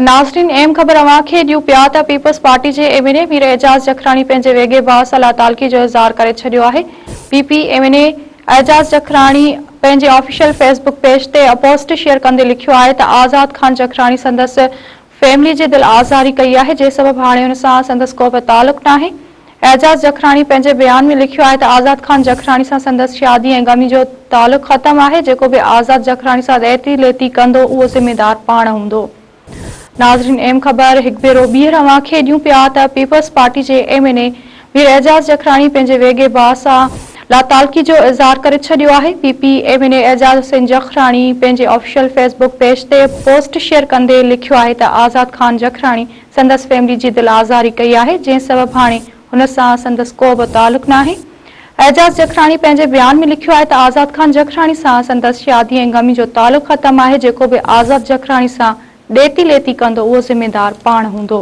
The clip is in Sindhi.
ناظرين اهم خبر اوهان کي ڏيون پيا ته پيپلز پارٽي جي M N A Mir Ejaz Jakhrani پنهنجي ويڳي ڀاء صلاح تعلقي جو اظهار ڪري ڇڏيو آهي. P P M N A Ejaz Jakhrani پنهنجي آفيشل فيس بڪ پيج تي پوسٽ شيئر ڪندي لکيو آهي ته آزاد خان جکراڻي سندس فيملي جي دل آزاري ڪئي آهي جنهن سبب هاڻي ان سان سندس ڪو به تعلق ناهي. اعجاز جکراڻي پنهنجي بيان ۾ لکيو آهي ته آزاد خان جکراڻي سان سندس شادي ۽ غمي جو تعلق ختم آهي جيڪو به آزاد جکراڻي سان ڏيتي ليتي ڪندو اهو ذميدار پاڻ هوندو. ناظرين اهم خبر هڪ ڀيرو ٻيهر اوهان کي ڏيون پيا ته پيپلز پارٽي جي M N A Mir Ejaz Jakhrani پنهنجي ويڳي ڀاء سان لاتعلقي جو اظهار ڪري ڇڏيو آهي. P P M N A Ejaz Hussain Jakhrani پنهنجي آفيشل فيس بڪ پيج تي پوسٽ شيئر ڪندي لکيو آهي ته آزاد خان جکراڻي سندس فيملي جي دل آزاري ڪئي آهي جنهن سبب هاڻي هن سان سندس ڪو به تعلق ناهي. اعجاز جکراڻي پنهنجي بيان ۾ لکيو آهي ته آزاد خان جکراڻي سان سندس شادي ۽ غمي جو تعلق ختم آهي جيڪو به آزاد جکراڻي سان ڏيتي ليتي ڪندو اهو ذميدار پاڻ هوندو.